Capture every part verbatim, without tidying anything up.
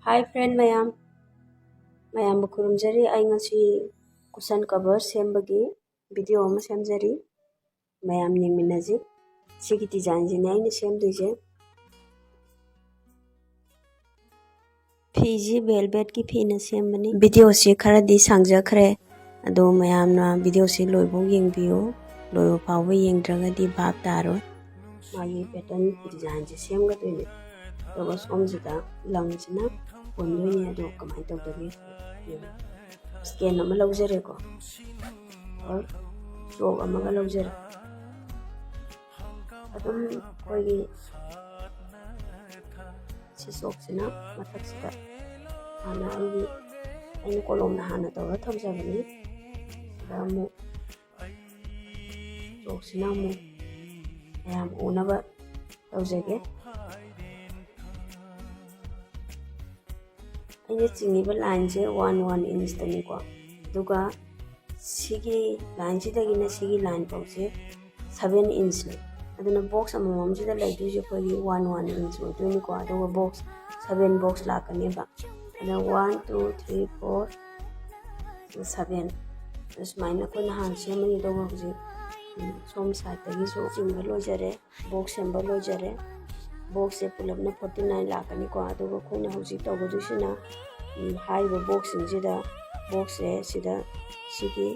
Hi friend ꯃꯌꯥꯝ, ꯃꯌꯥꯝꯕꯨ ꯈꯨꯔꯨꯝꯖꯔꯤ꯫ ꯑꯩ ꯉꯁꯤ cushion cover ꯁꯦꯝꯕꯒꯤ video ꯑꯃ ꯁꯦꯝꯖꯔꯤ, ꯃꯌꯥꯝ ꯌꯦꯡꯃꯤꯟꯅꯁꯤ꯫ ꯁꯤꯒꯤ designꯁꯤꯅꯦ ꯑꯩꯅ ꯁꯦꯝꯗꯣꯏꯁꯦ꯫ ꯐꯤꯁꯤ velvetꯀꯤ ꯐꯤꯅ ꯁꯦꯝꯕꯅꯤ꯫ Videoꯁꯤ ꯈꯔꯗꯤ ꯁꯥꯡꯖꯈ꯭ꯔꯦ, ꯑꯗꯣ ꯃꯌꯥꯝꯅ videoꯁꯤ ꯂꯣꯏꯐꯥꯎ ꯌꯦꯡꯕꯤꯌꯨ꯫ ꯂꯣꯏꯕ ꯐꯥꯎꯕ ꯌꯦꯡꯗ꯭ꯔꯒꯗꯤ ꯚꯥꯞ ꯇꯥꯔꯣꯏ꯫ ꯃꯥꯒꯤ pattern designꯁꯦ ꯁꯦꯝꯒꯗꯣꯏꯅꯦ꯫ ꯑꯗꯨꯒ ꯁꯣꯝꯁꯤꯗ ꯂꯪꯁꯤꯅ ꯀꯣꯟꯗꯣꯏꯅꯦ꯫ ꯑꯗꯣ ꯀꯃꯥꯏꯅ ꯇꯧꯗꯒꯦ ꯌꯦꯡꯉꯨ꯫ Skein ꯑꯃ ꯂꯧꯖꯔꯦꯀꯣ, ꯑꯣꯔ ꯆꯣꯛ ꯑꯃꯒ ꯂꯧꯖꯔꯦ꯫ ꯑꯗꯨꯝ ꯑꯩꯈꯣꯏꯒꯤ ꯁꯤ ꯆꯣꯛꯁꯤꯅ ꯃꯊꯛꯁꯤꯗ ꯍꯥꯟꯅ ꯑꯩꯒꯤ, ꯑꯩꯅ ꯀꯣꯂꯣꯝꯅ ꯍꯥꯟꯅ ꯇꯧꯔ ꯊꯝꯖꯕꯅꯤ꯫ ꯁꯤꯗ ꯑꯃꯨꯛ ꯆꯣꯛꯁꯤꯅ ꯑꯃꯨꯛ ꯃꯌꯥꯝ ꯎꯅꯕ ꯇꯧꯖꯒꯦ꯫ ꯑꯩꯅ ꯆꯤꯡꯉꯤꯕ lineꯁꯦ one one inchꯇꯅꯤꯀꯣ, ꯑꯗꯨꯒ ꯁꯤꯒꯤ lineꯁꯤꯗꯒꯤꯅ ꯁꯤꯒꯤ line ꯐꯥꯎꯁꯦ seven inchꯅꯤ꯫ ꯑꯗꯨꯅ box ꯑꯃꯃꯝꯁꯤꯗ ꯂꯩꯗꯣꯏꯁꯦ ꯑꯩꯈꯣꯏꯒꯤ one one inch ꯑꯣꯏꯗꯣꯏꯅꯤꯀꯣ꯫ ꯑꯗꯨꯒ box seven box ꯂꯥꯛꯀꯅꯦꯕ꯫ ꯑꯗꯨꯅ one, two, three, four, seven꯫ ꯑꯗꯨ ꯁꯨꯃꯥꯏꯅ ꯑꯩꯈꯣꯏꯅ ꯍꯥꯟꯅ ꯁꯦꯝꯃꯅꯤ꯫ ꯑꯗꯨꯒ ꯍꯧꯖꯤꯛ, ꯎꯝ, ꯁꯣꯝ sideꯇꯒꯤꯁꯨ ꯆꯤꯡꯕ ꯂꯣꯏꯖꯔꯦ꯫ Box ꯁꯦꯝꯕ ꯂꯣꯏꯖꯔꯦ꯫ Boxꯁꯦ ꯄꯨꯂꯞꯅ forty nine ꯂꯥꯛꯀꯅꯤꯀꯣ꯫ ꯑꯗꯨꯒ ꯑꯩꯈꯣꯏꯅ ꯍꯧꯖꯤꯛ ꯇꯧꯒꯗꯣꯏꯁꯤꯅ, ꯎꯝ, ꯍꯥꯏꯔꯤꯕ boxꯁꯤꯡꯁꯤꯗ, boxꯁꯦ ꯁꯤꯗ, ꯁꯤꯒꯤ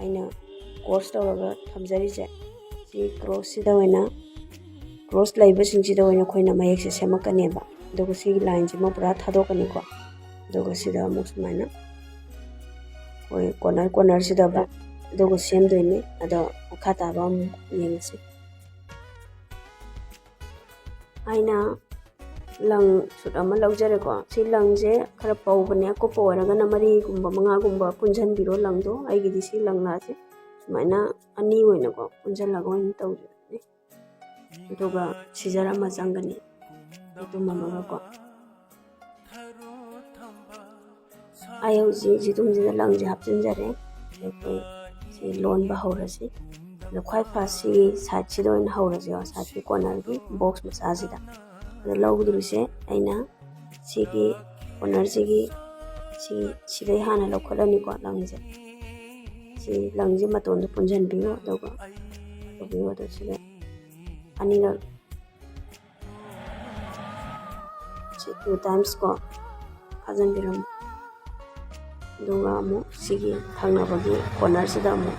ꯑꯩꯅ cross ꯇꯧꯔꯒ ꯊꯝꯖꯔꯤꯁꯦ, ꯁꯤ crossꯁꯤꯗ ꯑꯣꯏꯅ, cross ꯂꯩꯕꯁꯤꯡꯁꯤꯗ ꯑꯣꯏꯅ ꯑꯩꯈꯣꯏꯅ ꯃꯌꯦꯛꯁꯦ ꯁꯦꯝꯃꯛꯀꯅꯦꯕ꯫ ꯑꯗꯨꯒ ꯁꯤꯒꯤ lineꯁꯤꯃ ꯄꯨꯔꯥ ꯊꯥꯗꯣꯛꯀꯅꯤꯀꯣ꯫ ꯑꯗꯨꯒ ꯁꯤꯗ ꯑꯃꯨꯛ ꯁꯨꯃꯥꯏꯅ ꯑꯩꯈꯣꯏ corner cornerꯁꯤꯗ, ꯑꯗꯨꯒ ꯁꯦꯝꯗꯣꯏꯅꯤ꯫ ꯑꯗꯣ ꯃꯈꯥ ꯇꯥꯕ ꯑꯃꯨꯛ ꯌꯦꯡꯉꯁꯤ꯫ ꯑꯩꯅ ꯂꯪ suit ꯑꯃ ꯂꯧꯖꯔꯦꯀꯣ꯫ ꯁꯤ ꯂꯪꯁꯦ ꯈꯔ ꯄꯧꯕꯅꯦ, ꯑꯀꯨꯞꯄ ꯑꯣꯏꯔꯒꯅ ꯃꯔꯤꯒꯨꯝꯕ ꯃꯉꯥꯒꯨꯝꯕ ꯄꯨꯟꯁꯤꯟꯕꯤꯔꯣ ꯂꯪꯗꯣ꯫ ꯑꯩꯒꯤꯗꯤ ꯁꯤ ꯂꯪꯂꯥꯁꯦ ꯁꯨꯃꯥꯏꯅ ꯑꯅꯤ ꯑꯣꯏꯅꯀꯣ ꯄꯨꯟꯁꯤꯜꯂꯒ ꯑꯣꯏꯅ ꯇꯧꯖꯕꯅꯦ꯫ ꯑꯗꯨꯒ scissor ꯑꯃ ꯆꯪꯒꯅꯤ, ꯌꯦꯇꯨꯝ ꯑꯃꯒꯀꯣ꯫ ꯑꯩ ꯍꯧꯖꯤꯛ ꯌꯦꯇꯨꯝꯁꯤꯗ ꯂꯪꯁꯦ ꯍꯥꯞꯆꯤꯟꯖꯔꯦ꯫ ꯑꯗꯨꯒ ꯁꯤ ꯂꯣꯟꯕ ꯍꯧꯔꯁꯤ꯫ ꯑꯗꯣ ꯈ꯭ꯋꯥꯏ first ꯁꯤꯒꯤ sideꯁꯤꯗ ꯑꯣꯏꯅ ꯍꯧꯔꯁꯦ, sideꯀꯤ cornerꯒꯤ box ꯃꯆꯥꯁꯤꯗ꯫ ꯑꯗꯣ ꯂꯧꯒꯗꯧꯔꯤꯁꯦ ꯑꯩꯅ ꯁꯤꯒꯤ ꯀꯣꯔꯅꯔꯁꯤꯒꯤ ꯁꯤ, ꯁꯤꯗꯩ ꯍꯥꯟꯅ ꯂꯧꯈꯠꯂꯅꯤꯀꯣ ꯂꯪꯁꯦ꯫ ꯁꯤ ꯂꯪꯁꯦ ꯃꯇꯣꯟꯗ ꯄꯨꯟꯁꯤꯟꯕꯤꯌꯨ, ꯑꯗꯨꯒ ꯇꯧꯕꯤꯌꯨ꯫ ꯑꯗꯨ ꯁꯤꯗ ꯑꯅꯤꯔꯛ ꯁꯤ two times ꯀꯣ ꯐꯥꯖꯤꯟꯕꯤꯔꯝꯃꯨ꯫ ꯑꯗꯨꯒ ꯑꯃꯨꯛ ꯁꯤꯒꯤ ꯊꯪꯅꯕꯒꯤ ꯀꯣꯔꯅꯔꯁꯤꯗ ꯑꯃꯨꯛ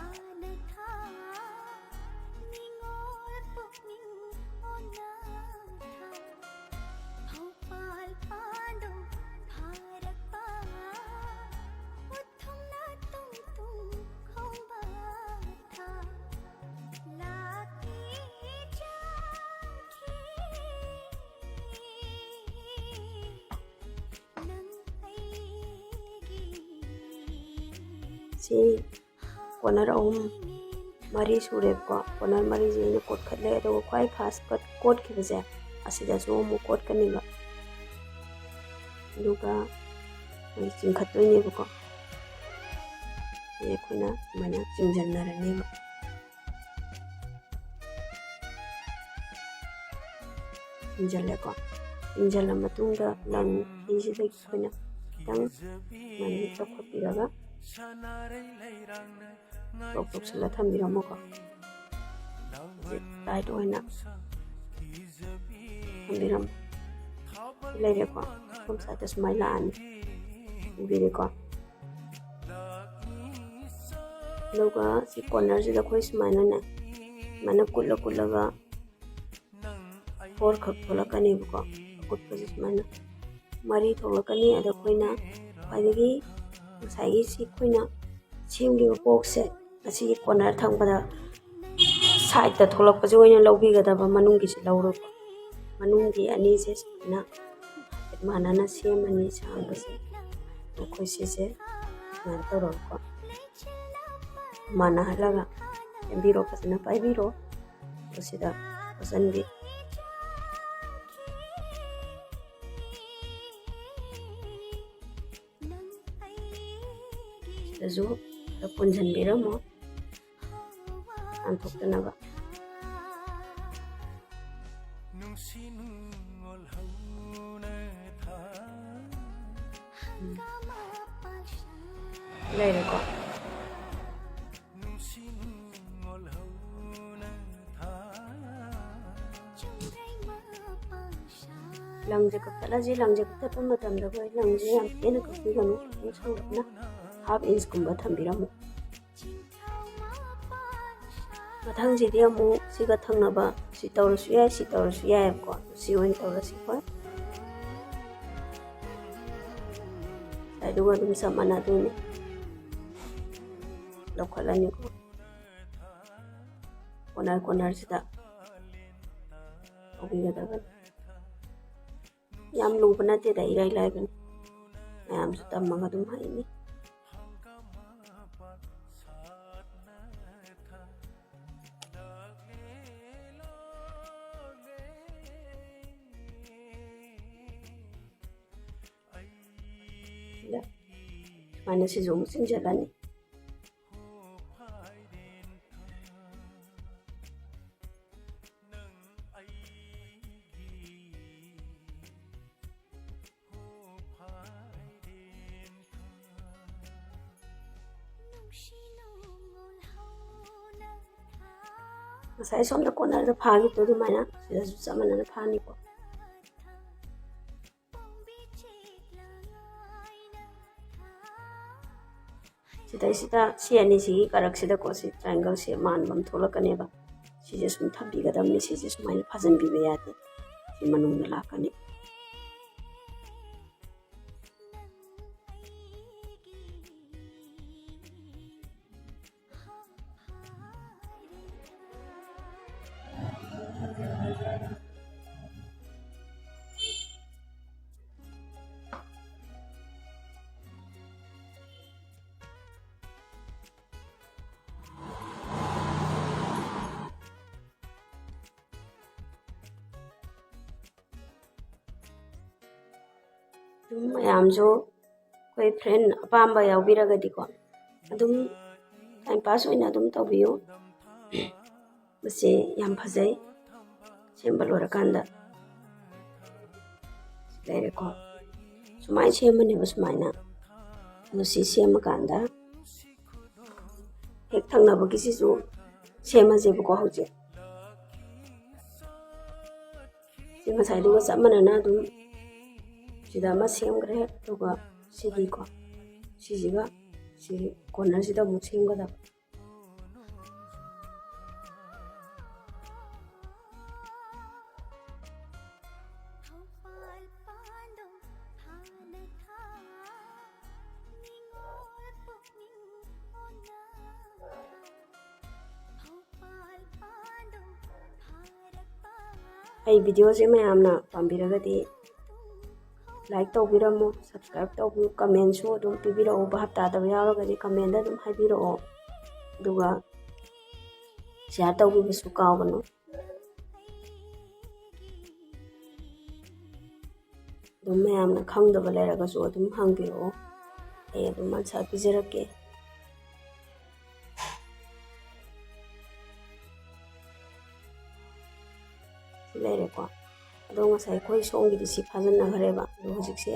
ꯁꯤ ꯀꯣꯔꯅꯔ ꯑꯍꯨꯝ ꯃꯔꯤ ꯁꯨꯔꯦꯕꯀꯣ꯫ ꯀꯣꯔꯅꯔ ꯃꯔꯤꯁꯦ ꯑꯩꯅ ꯀꯣꯠꯈꯠꯂꯦ, ꯑꯗꯨꯒ ꯈ꯭ꯋꯥꯏ ꯐꯥꯔꯁ ꯀꯠ ꯀꯣꯠꯈꯤꯕꯁꯦ ꯑꯁꯤꯗꯁꯨ ꯑꯃꯨꯛ ꯀꯣꯠꯀꯅꯦꯕ꯫ ꯑꯗꯨꯒ ꯑꯩꯈꯣꯏ ꯆꯤꯡꯈꯠꯇꯣꯏꯅꯦꯕꯀꯣ꯫ ꯁꯤ ꯑꯩꯈꯣꯏꯅ ꯁꯨꯃꯥꯏꯅ ꯆꯤꯡꯁꯤꯟꯅꯔꯅꯦꯕ꯫ ꯆꯤꯡꯁꯤꯜꯂꯦꯀꯣ꯫ ꯆꯤꯡꯁꯤꯜꯂ ꯃꯇꯨꯡꯗ ꯂꯪ ꯐꯤꯁꯤꯗꯒꯤ ꯑꯩꯈꯣꯏꯅ ꯈꯤꯇꯪ ꯁꯨꯃꯥꯏꯅ ꯆꯥꯎꯈꯠꯄꯤꯔꯒ ꯇꯣꯛ ꯇꯣꯛꯁꯤꯜꯂ ꯊꯝꯕꯤꯔꯝꯃꯣꯀꯣ꯫ ꯍꯧꯖꯤꯛ ꯇꯥꯏꯠ ꯑꯣꯏꯅ ꯊꯝꯕꯤꯔꯝꯃꯣ꯫ ꯁꯤ ꯂꯩꯔꯦꯀꯣ꯫ ꯁꯣꯝ ꯁꯥꯏꯗꯇ ꯁꯨꯃꯥꯏꯅ ꯂꯥꯛꯑꯅꯤ꯫ ꯎꯕꯤꯔꯦꯀꯣ꯫ ꯑꯗꯨꯒ ꯁꯤ ꯀꯣꯔꯅꯔꯁꯤꯗ ꯑꯩꯈꯣꯏ ꯁꯨꯃꯥꯏꯅꯅꯦ, ꯁꯨꯃꯥꯏꯅ ꯀꯨꯠꯂ ꯀꯨꯠꯂꯒ ꯐꯣꯔ ꯈꯛ ꯊꯣꯛꯂꯛꯀꯅꯦꯕꯀꯣ꯫ ꯑꯀꯨꯠꯄꯁꯦ ꯁꯨꯃꯥꯏꯅ ꯃꯔꯤ ꯊꯣꯛꯂꯛꯀꯅꯤ꯫ ꯑꯗ ꯑꯩꯈꯣꯏꯅ ꯈ꯭ꯋꯥꯏꯗꯒꯤ ꯉꯁꯥꯏꯒꯤ ꯁꯤ ꯑꯩꯈꯣꯏꯅ ꯁꯦꯝꯈꯤꯕ ꯕꯣꯛꯁꯁꯦ, ꯑꯁꯤꯒꯤ ꯀꯣꯔꯅꯔ ꯊꯪꯕꯗ ꯁꯥꯏꯗꯇ ꯊꯣꯛꯂꯛꯄꯁꯦ ꯑꯣꯏꯅ ꯂꯧꯕꯤꯒꯗꯕ, ꯃꯅꯨꯡꯒꯤꯁꯦ ꯂꯧꯔꯣꯏꯀꯣ꯫ ꯃꯅꯨꯡꯒꯤ ꯑꯅꯤꯁꯦ ꯁꯨꯃꯥꯏꯅ ꯍꯥꯏꯐꯦꯠ ꯃꯥꯟꯅꯅ ꯁꯦꯝꯃꯅꯤ꯫ ꯁꯥꯡꯕꯁꯦ ꯑꯩꯈꯣꯏ ꯁꯤꯁꯦ ꯁꯨꯃꯥꯏꯅ ꯇꯧꯔꯒꯀꯣ ꯃꯥꯟꯅꯍꯜꯂꯒ ꯁꯦꯝꯕꯤꯔꯣ, ꯐꯖꯅ ꯄꯥꯏꯕꯤꯔꯣ꯫ ꯑꯗꯨ ꯁꯤꯗ ꯐꯖꯅꯗꯤ ꯁꯤꯗꯁꯨ ꯈꯔ ꯄꯨꯟꯁꯤꯟꯕꯤꯔꯝꯃꯣ ꯅꯥꯟꯊꯣꯛꯇꯅꯕ꯫ ꯂꯩꯔꯦꯀꯣ꯫ ꯂꯪꯁꯦ ꯀꯛꯊꯠꯂꯁꯤ꯫ ꯂꯪꯁꯦ ꯀꯛꯊꯠꯄ ꯃꯇꯝꯗ ꯑꯩꯈꯣꯏ ꯂꯪꯁꯦ ꯌꯥꯝ ꯇꯦꯟꯅ ꯀꯛꯄꯤꯒꯅꯨ, ꯈꯤꯇꯪ ꯁꯥꯡꯂꯞꯅ ꯍꯥꯐ ꯏꯟꯁꯀꯨꯝꯕ ꯊꯝꯕꯤꯔꯝꯃꯨ꯫ ꯃꯊꯪꯁꯤꯗꯤ ꯑꯃꯨꯛ ꯁꯤꯒ ꯊꯪꯅꯕ, ꯁꯤ ꯇꯧꯔꯁꯨ ꯌꯥꯏ, ꯁꯤ ꯇꯧꯔꯁꯨ ꯌꯥꯏꯑꯕꯀꯣ꯫ ꯁꯤ ꯑꯣꯏꯅ ꯇꯧꯔꯁꯤ ꯑꯩꯈꯣꯏ꯫ ꯑꯗꯨꯒ ꯑꯗꯨꯝ ꯆꯞ ꯃꯥꯟꯅꯗꯣꯏꯅꯤ꯫ ꯂꯧꯈꯠꯂꯅꯤꯀꯣ꯫ ꯀꯣꯅꯔ ꯀꯣꯅꯔꯁꯤꯗ ꯇꯧꯕꯤꯒꯗꯕꯅꯤ꯫ ꯌꯥꯝ ꯂꯨꯕ ꯅꯠꯇꯦꯗ, ꯏꯔꯥꯏ ꯂꯥꯏꯕꯅꯤ꯫ ꯃꯌꯥꯝꯁꯨ ꯇꯝꯃꯒ ꯑꯗꯨꯝ ꯍꯩꯅꯤ꯫ ꯁꯨꯃꯥꯏꯅ ꯁꯤꯁꯨ ꯑꯃꯨꯛ ꯆꯤꯡꯁꯤꯜꯂꯅꯤ꯫ ꯉꯁꯥꯏ ꯁꯣꯝꯗ ꯀꯣꯅꯔꯗ ꯐꯥꯈꯤꯕꯗꯣ ꯑꯗꯨꯃꯥꯏꯅ ꯁꯤꯗꯁꯨ ꯆꯞ ꯃꯥꯟꯅꯅ ꯐꯥꯅꯤꯀꯣ꯫ ꯁꯤꯗꯩꯁꯤꯗ ꯁꯤ ꯑꯅꯤꯁꯤꯒꯤ ꯀꯔꯛꯁꯤꯗꯀꯣ, ꯁꯤ triangle shape ꯃꯥꯟꯕ ꯑꯃ ꯊꯣꯛꯂꯛꯀꯅꯦꯕ꯫ ꯁꯤꯁꯦ ꯁꯨꯝ ꯊꯝꯕꯤꯒꯗꯕꯅꯤ꯫ ꯁꯤꯁꯦ ꯁꯨꯃꯥꯏꯅ ꯐꯥꯖꯤꯟꯕꯤꯕ ꯌꯥꯗꯦ꯫ ꯁꯤ ꯃꯅꯨꯡꯗ ꯂꯥꯛꯀꯅꯤ꯫ ꯑꯗꯨꯝ ꯃꯌꯥꯝꯁꯨ ꯑꯩꯈꯣꯏ friend ꯑꯄꯥꯝꯕ ꯌꯥꯎꯕꯤꯔꯒꯗꯤꯀꯣ, ꯑꯗꯨꯝ time pass ꯑꯣꯏꯅ ꯑꯗꯨꯝ ꯇꯧꯕꯤꯌꯨ꯫ ꯃꯁꯤ ꯌꯥꯝ ꯐꯖꯩ꯫ ꯁꯦꯝꯕ ꯂꯣꯏꯔꯀꯥꯟꯗ ꯂꯩꯔꯦꯀꯣ꯫ ꯁꯨ ꯁꯨꯃꯥꯏꯅ ꯁꯦꯝꯃꯅꯦꯕ ꯁꯨꯃꯥꯏꯅ꯫ ꯑꯗꯣ ꯁꯤ ꯁꯦꯝꯃꯀꯥꯟꯗ ꯍꯦꯛ ꯊꯪꯅꯕꯒꯤꯁꯤꯁꯨ ꯁꯦꯝꯃꯁꯦꯕꯀꯣ ꯍꯧꯖꯤꯛ꯫ ꯁꯤ ꯉꯁꯥꯏꯗꯨꯒ ꯆꯞ ꯃꯥꯟꯅꯅ ꯑꯗꯨꯝ ꯁꯤꯗ ꯑꯃ ꯁꯦꯝꯈ꯭ꯔꯦ꯫ ꯑꯗꯨꯒ ꯁꯤꯒꯤꯀꯣ, ꯁꯤꯁꯤꯒ ꯁꯤ cornerꯁꯤꯗ ꯑꯃꯨꯛ ꯁꯦꯝꯒꯗꯕ꯫ ꯑꯩ videoꯁꯦ ꯃꯌꯥꯝꯅ ꯄꯥꯝꯕꯤꯔꯒꯗꯤ like ꯇꯧꯕꯤꯔꯝꯃꯣ, subscribe ꯇꯧꯕꯤꯌꯨ, commentꯁꯨ ꯑꯗꯨꯝ ꯄꯤꯕꯤꯔꯛꯎ꯫ ꯚꯥꯞ ꯇꯥꯗꯕ ꯌꯥꯎꯔꯒꯗꯤ commentꯗ ꯑꯗꯨꯝ ꯍꯥꯏꯕꯤꯔꯛꯑꯣ꯫ ꯑꯗꯨꯒ share ꯇꯧꯕꯤꯕꯁꯨ ꯀꯥꯎꯒꯅꯨ꯫ ꯑꯗꯨꯝ ꯃꯌꯥꯝꯅ ꯈꯪꯗꯕ ꯂꯩꯔꯒꯁꯨ ꯑꯗꯨꯝ ꯍꯪꯕꯤꯔꯛꯑꯣ, ꯑꯩ ꯑꯗꯨꯝ answer ꯄꯤꯖꯔꯛꯀꯦ꯫ ꯁꯤ ꯂꯩꯔꯦꯀꯣ꯫ ꯑꯗꯣ ꯉꯁꯥꯏ ꯑꯩꯈꯣꯏ ꯁꯣꯝꯒꯤꯗꯤ ꯁꯤ ꯐꯥꯖꯤꯟꯅꯈ꯭ꯔꯦꯕ꯫ ꯑꯗꯣ ꯍꯧꯖꯤꯛꯁꯦ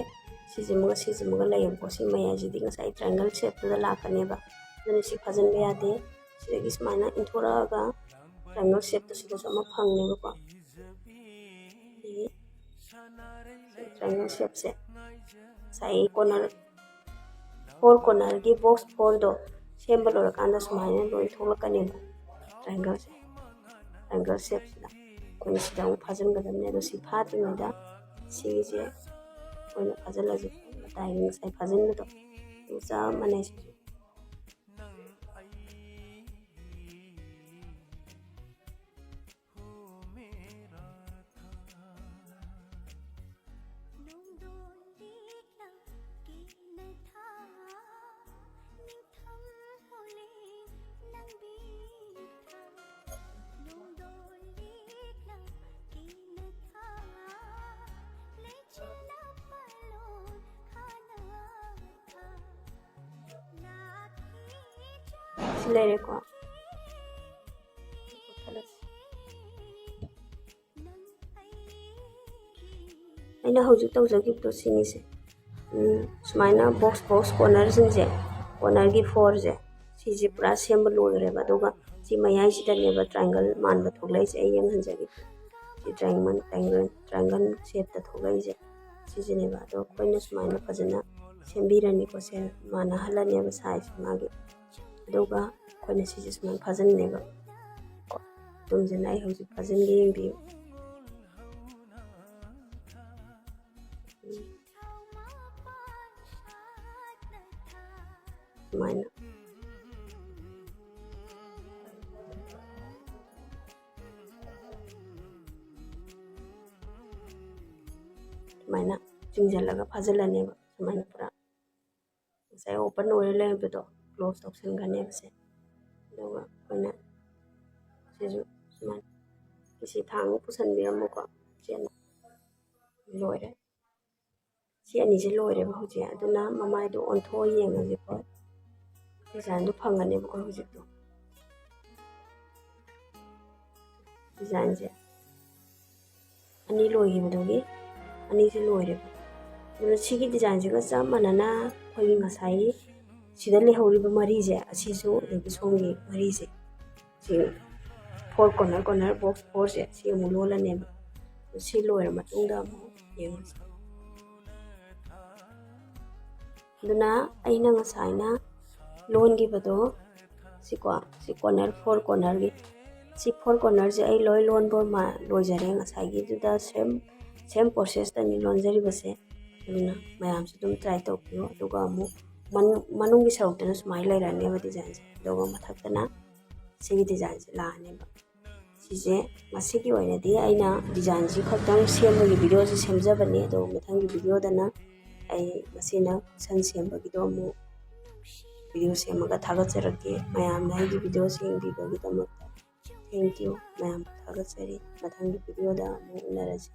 ꯁꯤꯁꯤꯃꯒ ꯁꯤꯁꯤꯃꯒ ꯂꯩꯌꯦꯕꯀꯣ꯫ ꯁꯤ ꯃꯌꯥꯏꯁꯤꯗꯤ ꯉꯁꯥꯏ triangle shapeꯇꯨꯗ ꯂꯥꯛꯀꯅꯦꯕ꯫ ꯑꯗꯨꯅ ꯁꯤ ꯐꯥꯖꯤꯟꯕ ꯌꯥꯗꯦ꯫ ꯁꯤꯗꯒꯤ ꯁꯨꯃꯥꯏꯅ ꯏꯟꯊꯣꯔꯛꯑꯒ triangle shapeꯇ ꯁꯤꯗꯁꯨ ꯑꯃ ꯐꯪꯅꯦꯕꯀꯣ꯫ ꯑꯗꯒꯤ ꯁꯤ triangle shapeꯁꯦ ꯉꯁꯥꯏ corner, four cornerꯒꯤ box fourꯗꯣ ꯁꯦꯝꯕ ꯂꯣꯏꯔꯀꯥꯟꯗ ꯁꯨꯃꯥꯏꯅ ꯂꯣꯏ ꯊꯣꯛꯂꯛꯀꯅꯦꯕ triangleꯁꯦ꯫ Triangle shapeꯁꯤꯗ ꯑꯩꯈꯣꯏꯅ ꯁꯤꯗ ꯑꯃꯨꯛ ꯐꯥꯖꯤꯟꯒꯗꯕꯅꯦ꯫ ꯑꯗꯣ ꯁꯤ ꯐꯥꯗ꯭ꯔꯤꯉꯩꯗ ꯁꯤꯒꯤꯁꯦ ꯑꯩꯈꯣꯏꯅ ꯐꯥꯖꯤꯜꯂꯁꯦ꯫ ꯃꯇꯥꯏꯒꯤ ꯉꯁꯥꯏ ꯐꯥꯖꯤꯟꯕꯗꯣ ꯑꯗꯨ ꯆꯞ ꯃꯥꯟꯅꯩ ꯁꯤꯁꯨ꯫ ꯁꯤ ꯂꯩꯔꯦꯀꯣ꯫ ꯑꯩꯅ ꯍꯧꯖꯤꯛ ꯇꯧꯖꯈꯤꯕꯗꯣ ꯁꯤꯅꯤꯁꯦ꯫ ꯎꯝ, ꯁꯨꯃꯥꯏꯅ ꯕꯣꯛꯁ ꯕꯣꯛꯁ ꯀꯣꯔꯅꯔꯁꯤꯡꯁꯦ, ꯀꯣꯔꯅꯔꯒꯤ ꯐꯣꯔꯁꯦ, ꯁꯤꯁꯦ ꯄꯨꯔꯥ ꯁꯦꯝꯕ ꯂꯣꯏꯈ꯭ꯔꯦꯕ꯫ ꯑꯗꯨꯒ ꯁꯤ ꯃꯌꯥꯏꯁꯤꯗꯅꯦꯕ ꯇ꯭ꯔꯥꯏꯡꯒꯜ ꯃꯥꯟꯕ ꯊꯣꯛꯂꯛꯏꯁꯦ꯫ ꯑꯩ ꯌꯦꯡꯍꯟꯖꯒꯦ꯫ ꯁꯤ ꯇ꯭ꯔꯥꯏꯡꯒꯜ, ꯇ꯭ꯔꯥꯏꯡꯒꯜ, ꯇ꯭ꯔꯥꯏꯡꯒꯜ ꯁꯦꯞꯇ ꯊꯣꯛꯂꯛꯏꯁꯦ ꯁꯤꯁꯤꯅꯦꯕ꯫ ꯑꯗꯣ ꯑꯩꯈꯣꯏꯅ ꯁꯨꯃꯥꯏꯅ ꯐꯖꯅ ꯁꯦꯝꯕꯤꯔꯅꯤꯀꯣ꯫ ꯁꯦ ꯃꯥꯟꯅꯍꯜꯂꯅꯦꯕ ꯁꯥꯏꯖꯁꯦ ꯃꯥꯒꯤ꯫ ꯑꯗꯨꯒ ꯑꯩꯈꯣꯏꯅ ꯁꯤꯁꯦ ꯁꯨꯃꯥꯏꯅ ꯐꯥꯖꯤꯟꯅꯦꯕ꯫ ꯀꯣ, ꯇꯨꯝꯁꯤꯅ ꯑꯩ ꯍꯧꯖꯤꯛ ꯐꯥꯖꯤꯟꯒꯦ, ꯌꯦꯡꯕꯤꯌꯨ꯫ ꯁꯨꯃꯥꯏꯅ꯫ ꯁꯨꯃꯥꯏꯅ ꯆꯤꯡꯁꯤꯜꯂꯒ ꯐꯥꯖꯤꯜꯂꯅꯦꯕ꯫ ꯁꯨꯃꯥꯏꯅ ꯄꯨꯔꯥ ꯉꯁꯥꯏ ꯑꯣꯄꯟ ꯑꯣꯏꯔ ꯂꯩꯔꯝꯕꯗꯣ ꯀ꯭ꯂꯣꯁ ꯇꯧꯁꯟꯒꯅꯦꯕ ꯁꯦ꯫ ꯑꯗꯨꯒ ꯑꯩꯈꯣꯏꯅ ꯁꯤꯁꯨ ꯁꯨꯃꯥꯏꯅ ꯁꯤ ꯊꯥꯡ ꯑꯃ ꯄꯨꯁꯟꯕꯤꯔꯝꯃꯨꯀꯣ꯫ ꯆꯦꯟꯅ ꯂꯣꯏꯔꯦ꯫ ꯁꯤ ꯑꯅꯤꯁꯦ ꯂꯣꯏꯔꯦꯕ ꯍꯧꯖꯤꯛ꯫ ꯑꯗꯨꯅ ꯃꯃꯥꯏꯗꯣ ꯑꯣꯟꯊꯣꯛꯑ ꯌꯦꯡꯉꯁꯤꯀꯣ꯫ ꯗꯤꯖꯥꯏꯟꯗꯣ ꯐꯪꯒꯅꯦꯕꯀꯣ ꯍꯧꯖꯤꯛꯇꯣ꯫ ꯗꯤꯖꯥꯏꯟꯁꯦ ꯑꯅꯤ ꯂꯣꯏꯈꯤꯕꯗꯨꯒꯤ ꯑꯅꯤꯁꯦ ꯂꯣꯏꯔꯦꯕ꯫ ꯑꯗꯨꯅ ꯁꯤꯒꯤ ꯗꯤꯖꯥꯏꯟꯁꯤꯒ ꯆꯞ ꯃꯥꯟꯅꯅ ꯑꯩꯈꯣꯏꯒꯤ ꯉꯁꯥꯏꯒꯤ ꯁꯤꯗ ꯂꯩꯍꯧꯔꯤꯕ ꯃꯔꯤꯁꯦ, ꯑꯁꯤꯁꯨ ꯑꯗꯒꯤ ꯁꯣꯝꯒꯤ ꯃꯔꯤꯁꯦ, ꯁꯤ ꯐꯣꯔ ꯀꯣꯔꯅꯔ, ꯀꯣꯔꯅꯔ ꯕꯣꯛꯁ ꯐꯣꯔꯁꯦ ꯁꯤ ꯑꯃꯨꯛ ꯂꯣꯜꯂꯅꯦꯕ꯫ ꯁꯤ ꯂꯣꯏꯔ ꯃꯇꯨꯡꯗ ꯑꯃꯨꯛ ꯌꯦꯡꯉꯁꯤ꯫ ꯑꯗꯨꯅ ꯑꯩꯅ ꯉꯁꯥꯏꯅ ꯂꯣꯟꯈꯤꯕꯗꯣ ꯁꯤꯀꯣ, ꯁꯤ ꯀꯣꯔꯅꯔ, ꯐꯣꯔ ꯀꯣꯔꯅꯔꯒꯤ, ꯁꯤ ꯐꯣꯔ ꯀꯣꯔꯅꯔꯁꯦ ꯑꯩ ꯂꯣꯏ ꯂꯣꯟꯕ ꯃ-, ꯂꯣꯏꯖꯔꯦ꯫ ꯉꯁꯥꯏꯒꯤꯗꯨꯗ ꯁꯦꯝ, ꯁꯦꯝ ꯄ꯭ꯔꯣꯁꯦꯁꯇꯅꯤ ꯂꯣꯟꯖꯔꯤꯕꯁꯦ꯫ ꯑꯗꯨꯅ ꯃꯌꯥꯝꯁꯨ ꯑꯗꯨꯝ ꯇ꯭ꯔꯥꯏ ꯇꯧꯕꯤꯌꯨ꯫ ꯑꯗꯨꯒ ꯑꯃꯨꯛ ꯃꯅꯨꯡ-, ꯃꯅꯨꯡꯒꯤ ꯁꯔꯨꯛꯇꯅ ꯁꯨꯃꯥꯏꯅ ꯂꯩꯔꯛꯑꯅꯦꯕ ꯗꯤꯖꯥꯏꯟꯁꯦ꯫ ꯑꯗꯨꯒ ꯃꯊꯛꯇꯅ ꯁꯤꯒꯤ ꯗꯤꯖꯥꯏꯟꯁꯦ ꯂꯥꯛꯑꯅꯦꯕ꯫ ꯁꯤꯁꯦ ꯉꯁꯤꯒꯤ ꯑꯣꯏꯅꯗꯤ ꯑꯩꯅ ꯗꯤꯖꯥꯏꯟꯁꯤ ꯈꯛꯇꯪ ꯁꯦꯝꯕꯒꯤ ꯚꯤꯗꯤꯑꯣꯁꯤ ꯁꯦꯝꯖꯕꯅꯤ꯫ ꯑꯗꯣ ꯃꯊꯪꯒꯤ ꯚꯤꯗꯤꯑꯣꯗꯅ ꯑꯩ ꯃꯁꯤꯅ ꯀꯨꯁꯟ ꯁꯦꯝꯕꯒꯤꯗꯣ ꯑꯃꯨꯛ ꯚꯤꯗꯤꯑꯣ ꯁꯦꯝꯃꯒ ꯊꯥꯒꯠꯆꯔꯛꯀꯦ꯫ ꯃꯌꯥꯝꯅ ꯑꯩꯒꯤ ꯚꯤꯗꯤꯑꯣꯁꯤ ꯌꯦꯡꯕꯤꯕꯒꯤꯗꯃꯛꯇ thank you꯫ ꯃꯌꯥꯝ ꯊꯥꯒꯠꯆꯔꯤ꯫ ꯃꯊꯪꯒꯤ ꯚꯤꯗꯤꯑꯣꯗ ꯑꯃꯨꯛ ꯎꯅꯔꯁꯤ꯫